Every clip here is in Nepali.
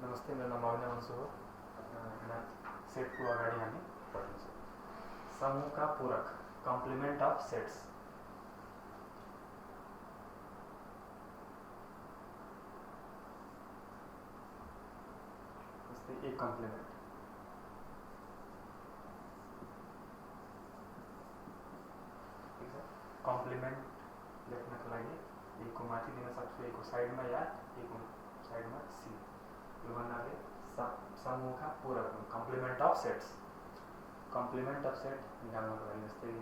नमस्ते, मेरो नाम अभिनव हो। सेट को अगाडि हामी पढ्नेछौँ। समूहका पूरक, कम्प्लिमेन्ट अफ सेट्स। जस्तै एक कम्प्लिमेन्ट, ठीक छ। कम्प्लिमेन्ट लेख्नको लागि ए को माथि दिन सक्छु, ए को साइडमा या ए को साइडमा सी। यो भन्नाले समूहका पूरक, complement of sets. Complement of set निकाल्नको लागि जस्तै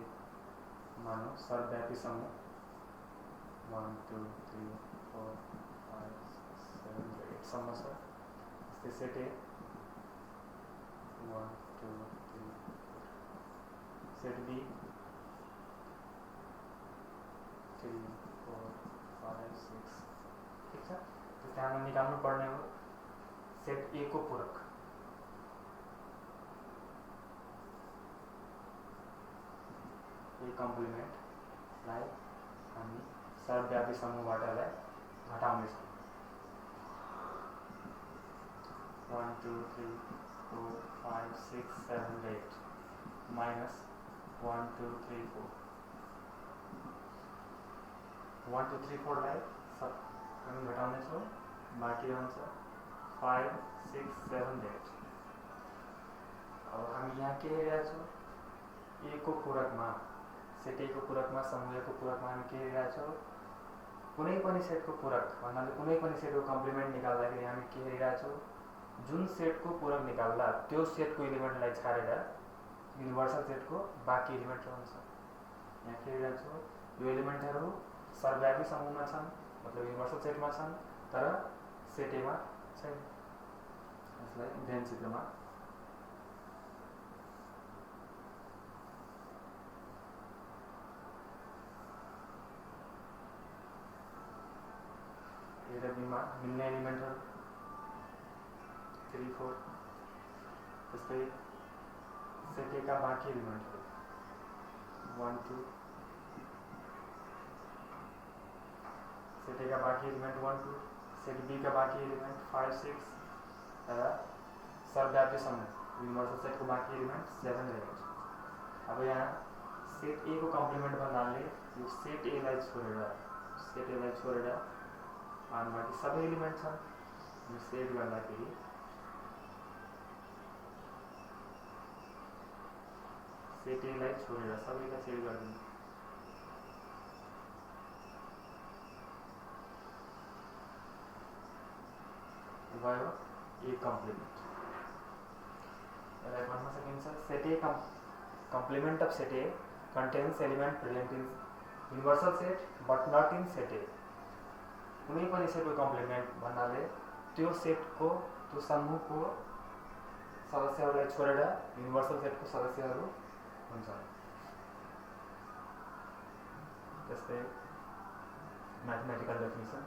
मानौँ सर्वव्यापी समूह 1 2 3 4 5 6 7 8 सम्म छ। जस्तै सेट ए 1 2 3 4, सेट बी 3 4 5 6, ठीक छ। त्यस्तै हामीले निकाल्नु पर्ने हो सेट ए को पूरक। ए कम्प्लिमेन्टलाई हामी सर्वव्यापी समूहबाटलाई घटाउनेछौँ। 1 2 3 4 5 6 7 8 माइनस 1 2 3 4, 1 2 3 4 लाई हामी घटाउनेछौँ, बाँकी रहन्छ 5 6 7 8। अब हामी यहाँ के हेरिरहेका छौँ, ए को पूरकमा, सेट ए को पूरकमा, समूह ए को पूरकमा हामी के हेरिरहेका छौँ, कुनै पनि सेटको पूरक भन्नाले कुनै पनि सेटको कम्प्लिमेन्ट निकाल्दाखेरि हामी के हेरिरहेका छौँ, जुन सेटको पूरक निकाल्दा त्यो सेटको इलिमेन्टलाई छाडेर युनिभर्सल सेटको बाँकी इलिमेन्ट रहन्छ। यहाँ के हेरिरहेका छौँ, यो इलिमेन्टहरू सर्वव्यापी समूहमा छन्, मतलब युनिभर्सल सेटमा छन्, तर सेट एमा छैन। यसलाई भेन चित्रमा ए र बीमा मिल्ने एलिमेन्टहरू 3 4। जस्तै सेट ए का बाँकी एलिमेन्टहरू 1 2, सेट ए का बाँकी एलिमेन्ट 1 2, सेट बी का बाँकी एलिमेन्ट 5 6 र सर्वव्यापी समूह युनिभर्सल सेटको बाँकी एलिमेन्ट 7 र 8। अब यहाँ सेट ए को कम्प्लिमेन्ट भन्नाले यो सेट एलाई छोडेर बाँकी सबै एलिमेन्ट छन्। यो सेट गर्दाखेरि सेट एलाई छोडेर सबैलाई सेट गरिदिनु भयो ए कम्प्लिमेन्ट। यसलाई भन्न सकिन्छ set A complement of set A contains element present in universal set but not in set A. कुनै पनि सेटको कम्प्लिमेन्ट भन्नाले त्यो सेटको, त्यो समूहको सदस्यहरूलाई छोडेर युनिभर्सल सेटको सदस्यहरू हुन्छन्। जस्तै mathematical definition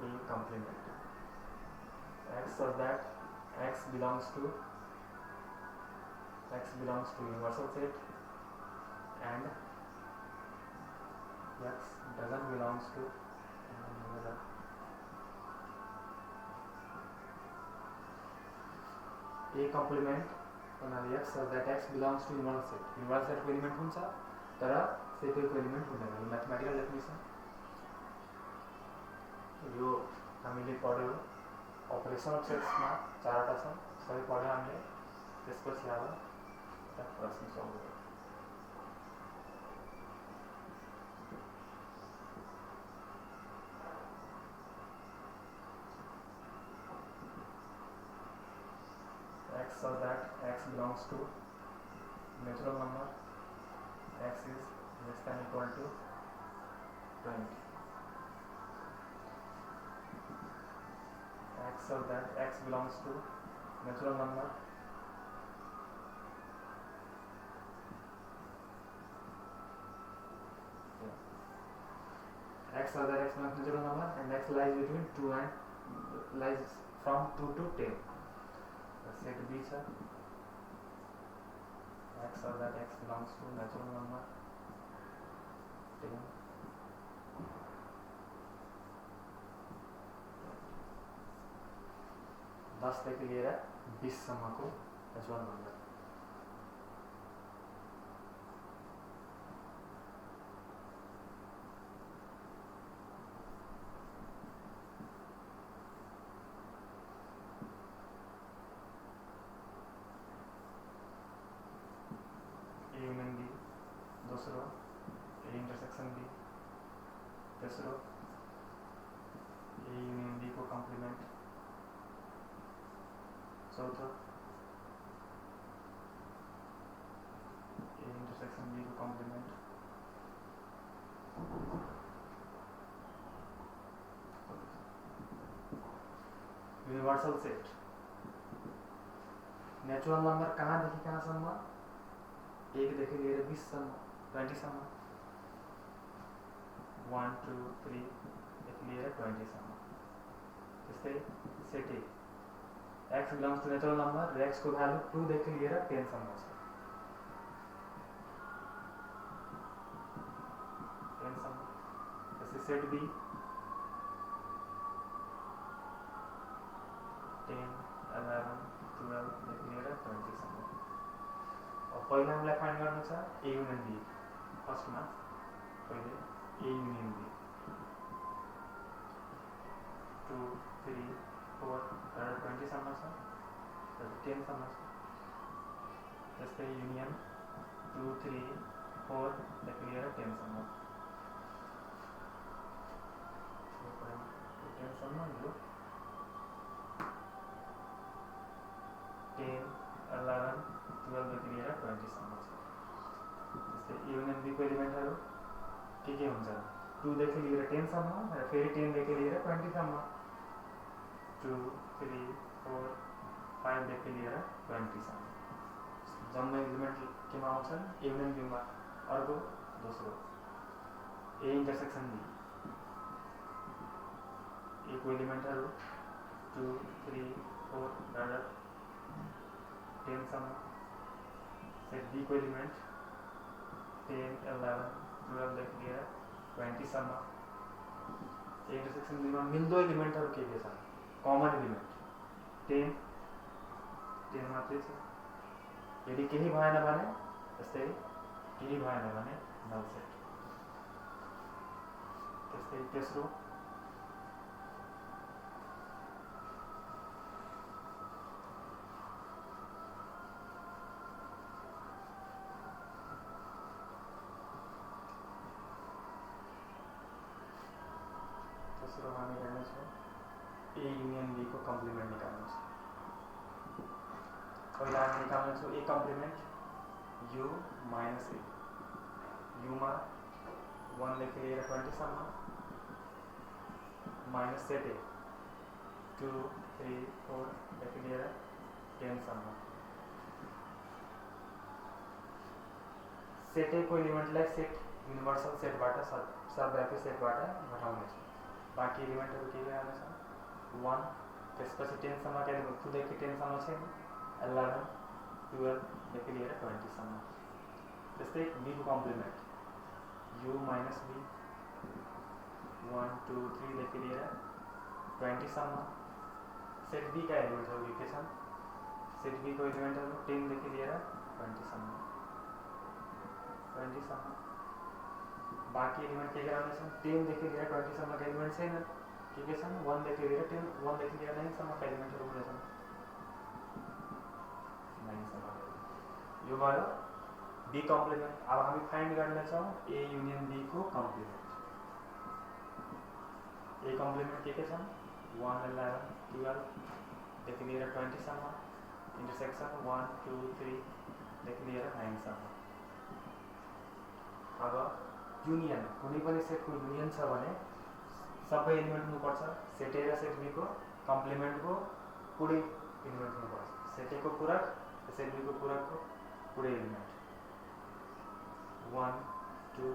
A complement x such that x belongs to universal set and x doesn't belongs to a complement भन्नाले x such that x belongs to universal set। universal set को एलिमेन्ट हुन्छ तर सेट को एलिमेन्ट हुँदैन। यो म्याथमेटिकल डेफिनेसन। यो हामीले पढ्यो अपरेसनल सेट्समा 4वटा छन्, सबै पढ्यो हामीले। त्यसपछि अब प्रश्न सल्भ गरौँ। x such that x belongs to natural number, x is less than equal to 20. x such that x belongs to natural number x such that x belongs to natural number and x lies between 2 and lies from 2 to 10. Set B छ x such that x belongs to natural number 10. 10देखि लिएर 20 सम्मको natural number. A union B दोस्रो, ए इंटरसेक्शन बी तेस्रो, ए यूनियन बी को कॉम्प्लीमेंट चौथो, ए इंटरसेक्शन बी को complement universal set. Natural number कहाँ देखि कहाँ सम्म? 1 देखि लिएर 20 सम्म, 20 सम्म, 1 2 3 देखि लिएर 20 सम्म। त्यस्तै set A x belongs to natural number र x को भ्यालु 2 देखि लिएर 10 सम्म छ, 10 सम्म। त्यस्तै सेट बी 10 11 12 देखि लिएर 20 सम्म। अब पहिला हामीलाई फाइन्ड गर्नु छ ए युनियन बी। फर्स्टमा पहिले ए युनियन बी 2 3 4 20 सम्म छ, 10 सम्म छ। त्यस्तै युनियन 2 3 4 देखि लिएर 10 सम्म, 10 सम्म। यो 10 11 12 देखि लिएर 20 सम्म छ। त्यस्तै युनियन बी को एलिमेन्टहरु के हुन्छ? 2 देखि लिएर 10 सम्म र फेरि 10 देखि लिएर 20 सम्म, 2 3 4 5 देखि लिएर 20 सम्म। जम्मै एलिमेन्ट केमा आउँछन्? ए युनियन बी मा। अर्को दोस्रो ए इंटरसेक्शन बी, ए को एलिमेन्टहरु 2 3 4 र 10 सम्म। सेट बी को एलिमेन्ट 10 11 12 देखि लिएर 20 सम्म। ए इंटरसेक्शन बी मा मिल्दो एलिमेन्टहरु के छन्? कमन एलिमेन्ट 10 मात्रै छ। यदि केही भएन भने, त्यस्तै केही भएन भने नल सेट। त्यस्तै तेस्रो हामी हेर्ने छौँ ए युनियन बी को कम्प्लिमेन्ट निकाल्नु छ। पहिला हामी निकाल्ने छौँ A complement U minus A. यूमा 1 देखि लिएर 20 सम्म माइनस सेट ए 2 3 4 देखि लिएर 10 सम्म। सेट ए को एलिमेन्टलाई सेट युनिभर्सल सेटबाट सर्वव्यापी सेटबाट घटाउने छ। बाँकी एलिमेन्टहरु के रहने छन्? 1 त्यसपछि 10 सम्म के 2 देखि 10 सम्म छैन, 11 12 देखि लिएर 20 सम्म। त्यस्तै बी को कम्प्लिमेन्ट यू माइनस बी 1 2 3 देखि लिएर 20 सम्म। सेट बी का एलिमेन्टहरु के छन्? सेट बी को एलिमेन्टहरु 10 देखि लिएर 20 सम्म, 20 सम्म। बाँकी एलिमेन्ट के रहने छन्? 10 देखि लिएर 20 सम्म का एलिमेन्ट छैन, के छन्? 1 देखि लिएर 10 1 देखि लिएर 9 सम्म का एलिमेन्टहरु हुने छन्, 9 सम्म। यो भयो बी कम्प्लिमेन्ट। अब हामी फाइन्ड गर्ने छौँ ए युनियन बी को कम्प्लिमेन्ट। ए कम्प्लिमेन्ट के छन्? 1 11 12 देखि लिएर 20 सम्म, इंटरसेक्शन 1 2 3 देखि लिएर 9 सम्म। अब यूनियन कुनै पनि सेटको यूनियन छ भने सबै एलिमेन्ट हुनुपर्छ। सेट ए र सेट बी को कम्प्लिमेन्ट को पुरै एलिमेन्ट हुनुपर्छ। सेट ए को पूरक र सेट बी को पूरक को पुरै एलिमेन्ट 1 2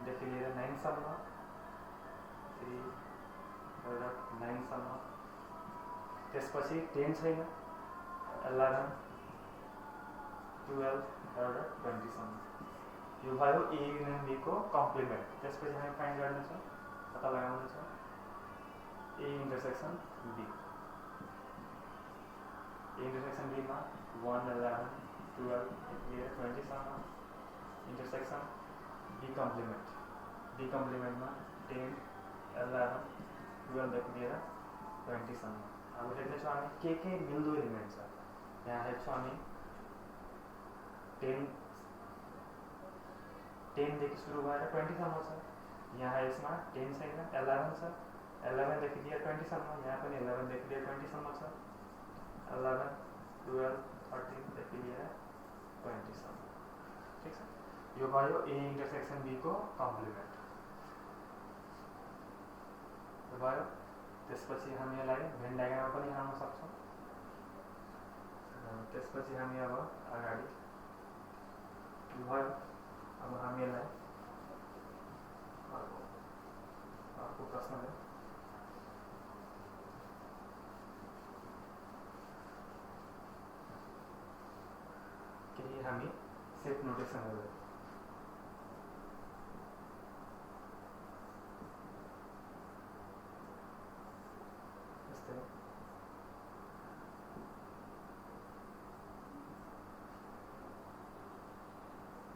देखि लिएर 9 सम्म, 3 र 9 सम्म। त्यसपछि 10 छैन, 11 12 र 20 सम्म। यो भयो ए युनियन बी को कम्प्लिमेन्ट। त्यसपछि हामी फाइन्ड गर्नेछौँ, पत्ता लगाउनेछौँ A intersection B. Intersection B में 1 11 12 ये 20 सम्म इंटरसेक्सन बी कम्प्लिमेंट में 10 11 12 देखि लिएर 20 सम्म। अब हेर्दैछौँ हामी के मिल्दो एलिमेन्ट छ। यहाँ हेर्छौँ हामी 10 देखि सुरु भएर 20 सम्म छ। यहाँ यसमा 10 छैन, 11 छ, 11 देखि लिएर 20 सम्म। यहाँ पनि 11 देखि लिएर 20 सम्म छ, 11 12 13 देखि लिएर 20 सम्म। ठीक छ, यो भयो ए इंटरसेक्सन बी को कम्प्लिमेंट। यो भयो। त्यसपछि हामी यसलाई भेन डायग्राममा पनि हाल्न सक्छौँ। त्यसपछि हामी अब अगाडि यो भयो। अब हामी यसलाई अर्को प्रश्न है, केही हामी सेट नोटेसनहरू जस्तै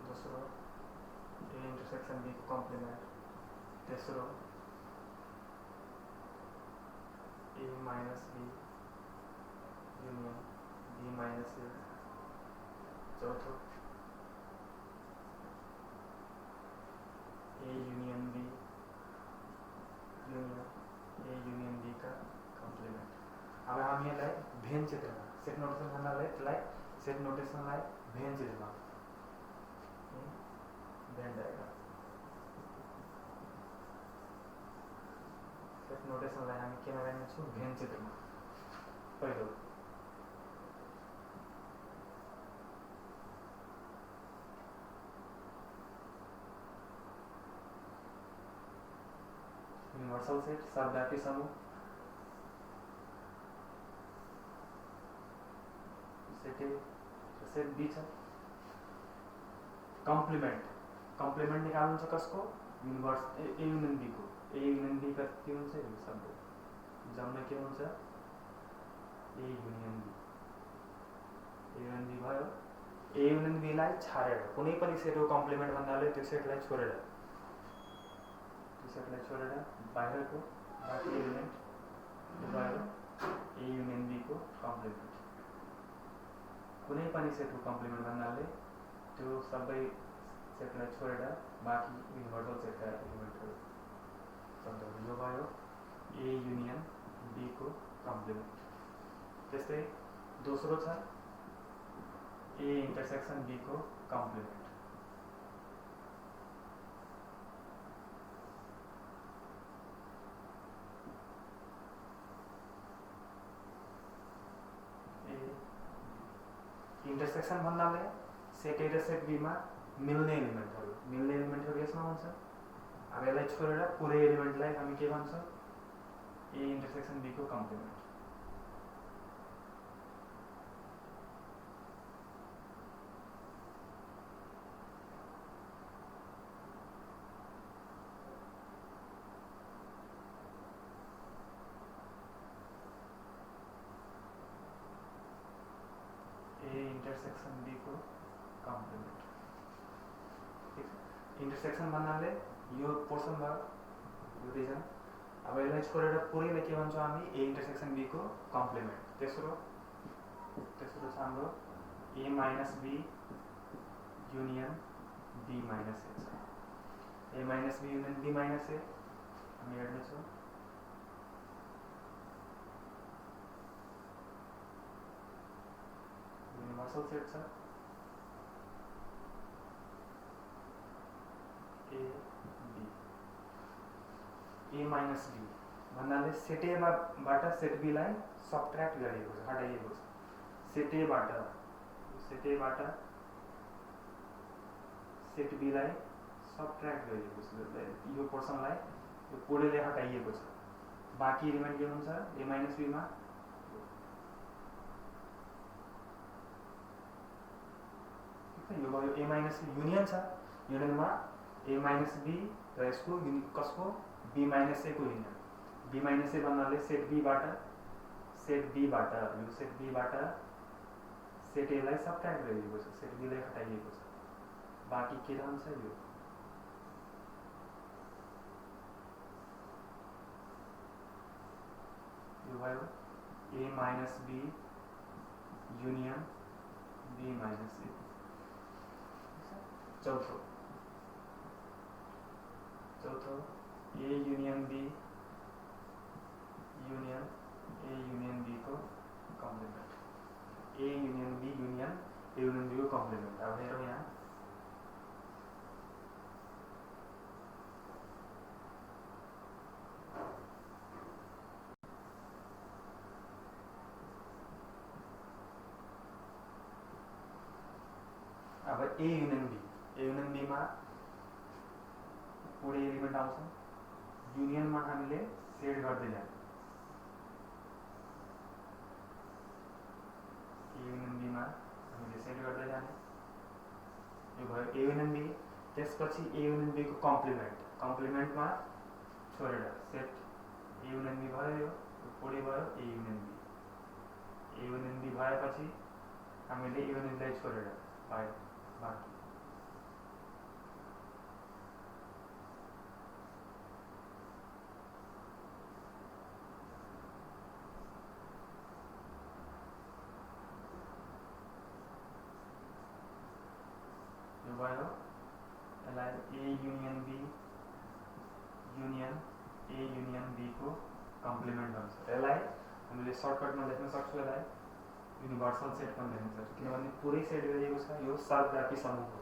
दोस्रो ए इंटरसेक्सन बी को कम्प्लिमेंट, तेस्रो A minus B union B minus A, चौथो A union B union B का कम्प्लिमेंट। अब हामी यसलाई भेन चित्रमा सेट नोटेसन भन्नाले त्यसलाई सेट नोटेसनलाई भेन चित्रमा भेन डायग्राम सेट नोटेसनलाई हामी केमा राख्नेछौँ? भेन चित्रमा। पहिलो यूनिवर्सल सेट सर्वव्यापी समूह, सेट बी छ। कम्प्लिमेंट निकाल्नु छ कसको? यूनिवर्स ए यूनियन बी को। ए यूनियन बी का के हुन्छ? यो शब्द जम्मै के हुन्छ? ए यूनियन बी भयो। ए यूनियन बी लाई छाडेर कुनै पनि सेटको कम्प्लिमेंट भन्नाले त्यो सेटलाई छोडेर बाहिरको बाँकी एलिमेन्ट भयो ए यूनियन बी को कम्प्लिमेंट। कुनै पनि सेटको कम्प्लिमेंट भन्नाले त्यो सबै सेटलाई छोडेर बाँकी यूनिभर्सल सेटका एलिमेन्टहरू शब्दहरू। यो भयो ए यूनियन बी को कम्प्लिमेंट। त्यस्तै दोस्रो छ ए इंटरसेक्सन बी को कम्प्लिमेंट। इंटरसेक्सन भन्नाले सेट ए र सेट बी मा मिल्ने एलिमेन्टहरू यसमा हुन्छ। अब यसलाई छोडेर पुरै एलिमेन्टलाई हामी के भन्छौँ? ए इंटरसेक्सन बी को कम्प्लिमेंट। इंटरसेक्सन बी को कम्प्लिमेंट। ठीक है, इंटरसेक्सन भन्नाले यो पोर्सन भयो, यो रिजन। अब यसलाई छोडेर पुरैलाई के भन्छौँ हामी? ए इंटरसेक्सन बी को कम्प्लिमेंट। तेस्रो छ हाम्रो A minus B union B minus A छ। A minus B union B minus A हामी हेर्नेछौँ। यूनिवर्सल सेट छ A B. A minus B भन्नाले सेट ए बाट सेट बी लाई सबट्र्याक्ट गरिएको छ, हटाइएको छ। सेट ए बाट सेट बी लाई सबट्र्याक्ट गरिएको छ। यो पोर्सनलाई यो पुरैले हटाइएको छ। बाँकी एलिमेन्ट के हुन्छ? ए माइनस बी मा यो भयो ए माइनस बी यूनियन छ। यूनियनमा ए माइनस बी र यसको कसको? बी माइनस ए को यूनियन। बी माइनस ए भन्नाले सेट बी बाट यो सेट बी बाट सेट एलाई सबट्र्याक्ट गरिएको छ, सेट बीलाई हटाइएको छ, बाँकी के रहन्छ यो भयो a minus b union b minus a। चौथो a union b union a union b को कम्प्लिमेंट, a union b union a union b को कम्प्लिमेंट। अब हेरौँ यहाँ अब a युनियन b मा पुरै एलिमेन्ट आउँछ, युनियनमा हामीले सेट गर्दै जाने, a युनियन b मा हामीले सेट गर्दै जाने, यो भयो a युनियन b। त्यसपछि a युनियन b को कम्प्लिमेन्टमा छोडेर सेट a युनियन b भयो, यो पुरै भयो a union b। a union b भएपछि हामीले a युनियन b लाई छोडेर पायो बाँकी यो भयो। यसलाई a union b union a union b को कम्प्लिमेन्ट भन्छ। यसलाई हामीले सर्टकटमा लेख्न सक्छौँ, यसलाई युनिभर्सल सेट पनि लेख्न सक्छौँ, किनभने पुरै सेट गरिएको छ, यो सर्वव्यापी समूह हो।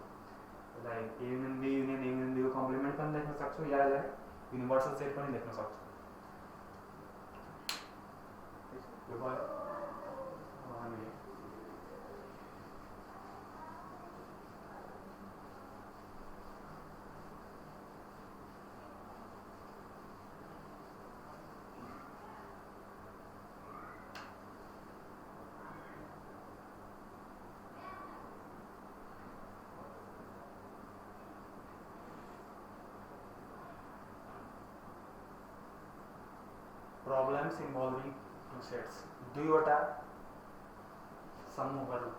यसलाई a union b union a union b को कम्प्लिमेन्ट पनि लेख्न सक्छौँ, या यसलाई युनिभर्सल सेट पनि लेख्न सक्छौँ। यो भयो। हामीले problems involving two sets, दुईवटा समूहहरू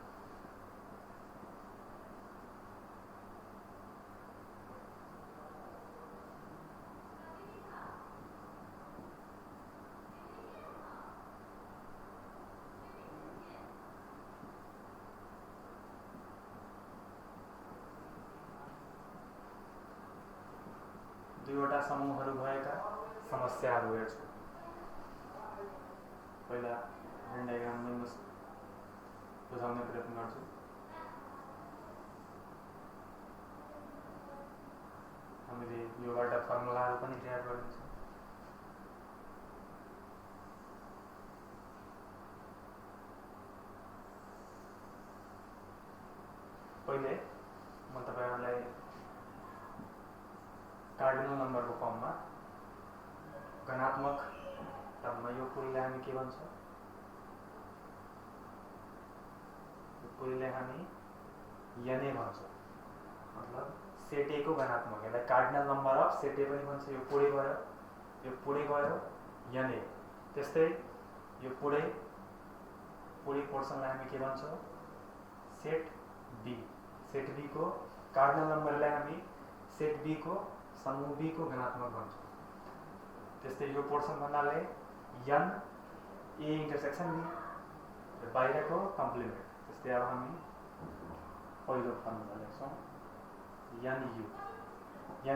भएका समस्याहरू हेर्छु। पहिला भेन डायग्राममै म बुझाउने प्रयत्न गर्छु। हामीले योबाट फर्मुलाहरू पनि तयार गरिन्छ। पहिले म तपाईहरुलाई कार्डिनल नम्बरको फर्ममा घनात्मक टर्ममा यो पुरीलाई हामी के भन्छ, यो पुरीलाई हामी na भन्छौँ, मतलब सेट a को घनात्मक, यसलाई cardinal number of set a पनि भन्छ। यो पुरै भयो na। त्यस्तै यो पुरै पोर्सनलाई हामी के भन्छौँ, सेट b को कार्डिनल नम्बरलाई हामी सेट b को समूह b को घनात्मक भन्छौँ। त्यस्तै यो पोर्सन भन्नाले n a इन्टरसेक्सन b बाहिरको कम्प्लिमेन्ट। त्यस्तै अब हामी पहिलो फर्मुला लेख्छौँ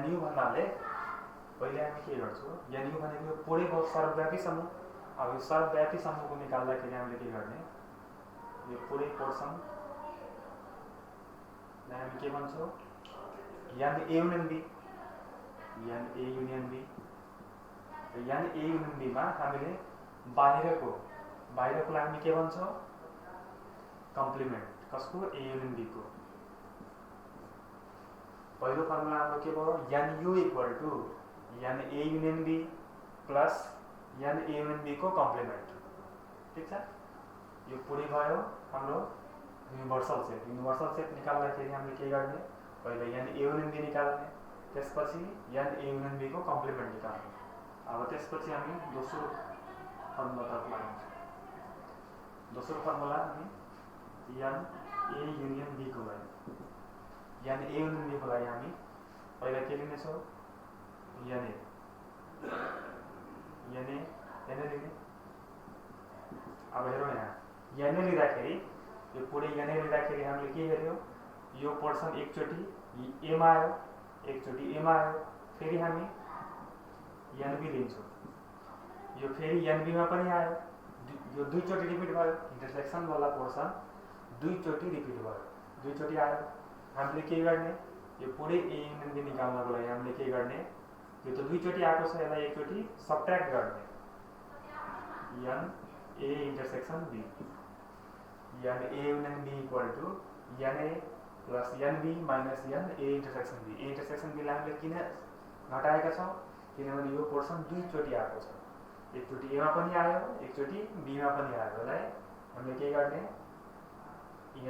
nu भन्नाले पहिले हामी के गर्छौँ, nu भनेको यो पुरै सर्वव्यापी समूह। अब यो सर्वव्यापी समूहको निकाल्दाखेरि हामीले के गर्ने, यो पुरै पोर्सन हामी के भन्छौँ, n a युनियन b मा हामीले बाहिरकोलाई हामी के भन्छौँ, कम्प्लिमेन्ट। कसको, a युनियन b को। पहिलो फर्मुला हाम्रो के भयो, nu equal to n a union b plus n a union b को कम्प्लिमेन्ट। ठीक छ। यो पुरै भयो हाम्रो युनिभर्सल सेट निकाल्दाखेरि हामीले के गर्ने, पहिले n a युनियन b निकाल्ने, त्यसपछि n a युनियन b को कम्प्लिमेन्ट निकाल्ने। अब त्यसपछि हामी दोस्रो फर्मुलातर्फ लाग्छौँ। दोस्रो फर्मुला हामी एन ए युनियन बी को लागि एन ए युनियन बी को लागि हामी पहिला के लिनेछौँ एन ए लिने। अब हेरौँ यहाँ एन ए लिँदाखेरि यो पुरै एन ए लिँदाखेरि हामीले के हेर्यो यो पोर्सन एकचोटि एमा आयो फेरि हामी एनबी लिन्छौँ यो फेरि एनबीमा पनि आयो यो दुईचोटि रिपिट भयो इन्टरसेक्सन वाला पोर्सन दुईचोटि रिपिट भयो दुईचोटि आयो हामीले के गर्ने यो पुरै ए युनियन बी निकाल्नको लागि हामीले के गर्ने यो त दुईचोटि आएको छ यसलाई एकचोटि सबट्र्याक्ट गर्ने n A intersection B n A union B equal to n A plus n B minus n A intersection B. A intersection बीलाई हामीले किन घटाएका छौँ किनभने यो पोर्सन दुईचोटि आएको छ एकचोटि एमा पनि आयो एकचोटि बीमा पनि आयो यसलाई हामीले के गर्ने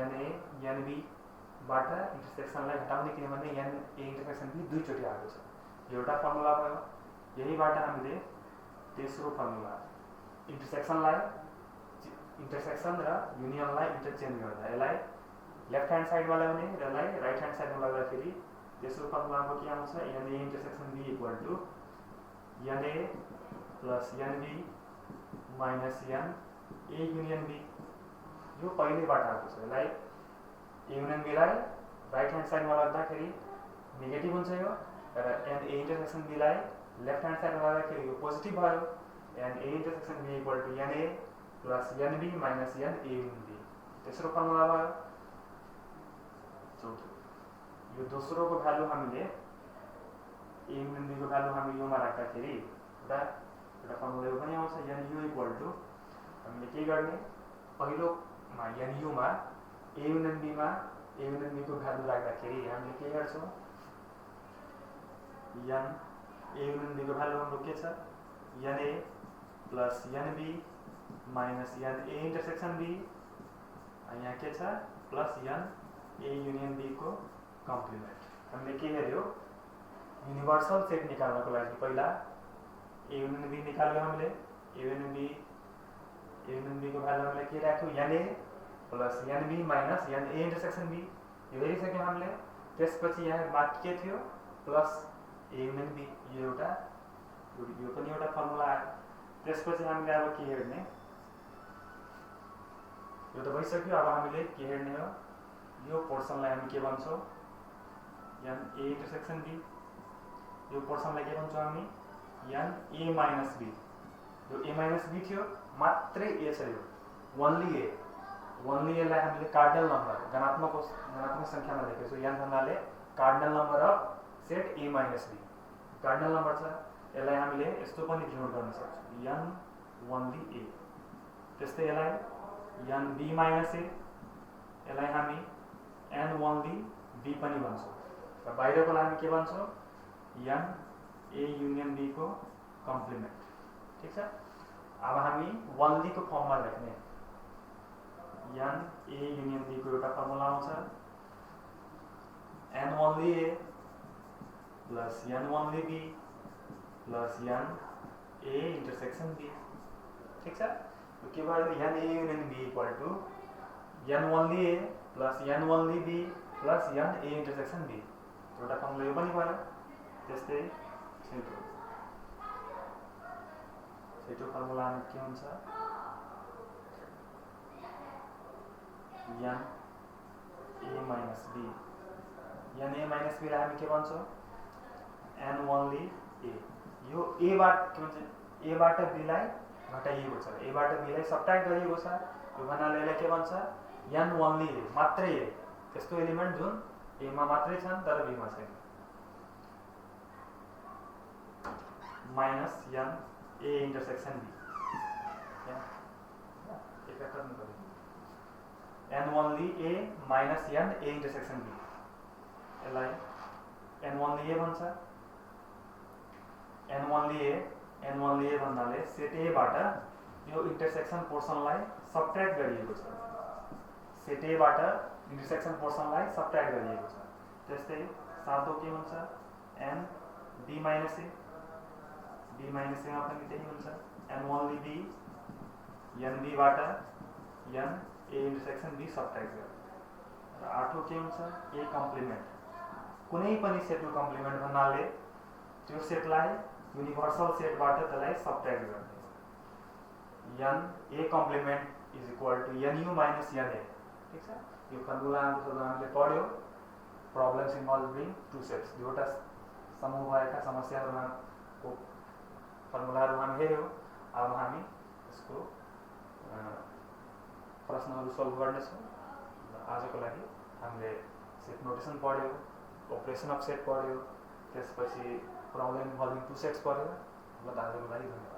एन ए एन बीबाट इन्टरसेक्सनलाई घटाउने किनभने एन ए इन्टरसेक्सन बी दुईचोटि आएको छ एउटा फर्मुला भयो। यहीबाट हामीले तेस्रो फर्मुला इन्टरसेक्सन र युनियनलाई इन्टरचेन्ज गर्दा यसलाई लेफ्ट ह्यान्ड साइडमा ल्याउने र यसलाई राइट ह्यान्ड साइडमा ल्याउँदाखेरि तेस्रो फर्मुलाको के आउँछ n A intersection B equal to n A plus n B minus n A union B. यो पहिलेबाट आएको छ यसलाई ए युनियन बीलाई राइट ह्यान्ड साइडमा लाग्दाखेरि नेगेटिभ हुन्छ यो र एन ए इन्टरसेक्सन बीलाई लेफ्ट ह्यान्ड साइडमा लाग्दाखेरि यो पोजिटिभ भयो n A intersection B equal to n A plus n B minus n A union B. तेस्रो फर्मुला भयो। चौथो यो दोस्रोको भ्यालु हामीले ए युनियन बी को भ्यालु हामी योमा राख्दाखेरि एउटा फर्मुला यो पनि आउँछ एन यु इक्वल टु हामीले के गर्ने पहिलोमा एन युमा ए युनियन बी को भ्यालु राख्दाखेरि हामीले के गर्छौँ एन ए युनियन बी को भ्यालु हाम्रो के छ n A plus n B minus n A intersection B यहाँ के छ plus n A union B को कम्प्लिमेन्ट। हामीले के हेर्यो युनिभर्सल सेट निकाल्नको लागि पहिला ए युनियन बी निकाल्यो हामीले ए युनियन बी को भ्यालु हामीले के राख्यो n A plus n B minus n A intersection B यो हेरिसक्यौँ हामीले। त्यसपछि यहाँ बाँकी के थियो प्लस ए युनियन बी यो पनि एउटा फर्मुला आयो। त्यसपछि हामीले अब के हेर्ने यो त भइसक्यो। अब हामीले के हेर्ने हो यो पोर्सनलाई हामी के भन्छौँ एन ए इन्टरसेक्सन बी यो पोर्सनलाई के भन्छौँ हामी एन ए माइनस बी। यो ए माइनस बी थियो मात्रै ए छ यो ओन्ली एलाई हामीले कार्डिनल नम्बर धनात्मक सङ्ख्यामा लेखेको एन भन्नाले cardinal number of set A minus B cardinal number छ। यसलाई हामीले यस्तो पनि डिनोट गर्न सक्छौँ एन ओन्ली ए। त्यस्तै यसलाई एन बी माइनस ए यसलाई हामी एन ओन्ली बी पनि भन्छौँ र बाहिरकोलाई हामी के भन्छौँ एन ए युनियन बी को कम्प्लिमेन्ट। ठिक छ। अब हामी ओन्ली को फर्ममा लेख्ने एन ए युनियन बी को एउटा फर्मुला आउँछ n only A plus n only B plus n A intersection B. ठिक छ। के भयो n A union B equal to n only A plus n only B plus n A intersection B एउटा फर्मुला यो पनि भयो। त्यस्तै छेटो फर्मुला के हुन्छ एन ए माइनस बी लाई हामी के भन्छौँ एन ओन्ली ए। यो एबाट के भन्छ एबाट बीलाई घटाइएको छ एबाट बीलाई सबट्र्याक्ट गरिएको छ यो भन्नाले यसलाई के भन्छ एन ओन्ली ए मात्रै ए त्यस्तो एलिमेन्ट जुन एमा मात्रै छन् तर बीमा छैन minus n A intersection B n only A minus n A intersection B यसलाई एन ओन्ली ए भन्छ। एन ओन्ली ए भन्नाले सेट एबाट यो इन्टरसेक्सन पोर्सनलाई सबट्र्याक्ट गरिएको छ सेट एबाट इन्टरसेक्सन पोर्सनलाई सबट्र्याक्ट गरिएको छ। त्यस्तै सातो के हुन्छ एन बी माइनस एमा पनि त्यही हुन्छ एन ओन्ली बी एन बीबाट n A intersection B subtract गर्ने र आठौँ के हुन्छ ए कम्प्लिमेन्ट कुनै पनि सेटको कम्प्लिमेन्ट भन्नाले त्यो सेटलाई युनिभर्सल सेटबाट त्यसलाई सबट्र्याक्ट गर्ने n A complement is equal to n U minus n A ठीक छ यो फर्मुला हामीले पढ्यो प्रब्लम्स इन्भल्भिङ टु सेट्स दुईवटा समूह भएका समस्याहरूको फर्मुलाहरू हामी हेऱ्यौँ अब हामी यसको प्रश्नहरू सल्भ गर्नेछौँ आजको लागि हामीले सेट नोटेसन पढ्यो ऑपरेशन अफ सेट पढ्यो त्यसपछि प्रब्लम इन्भल्भिङ टु सेट्स पढ्यो ल आजको लागि धन्यवाद।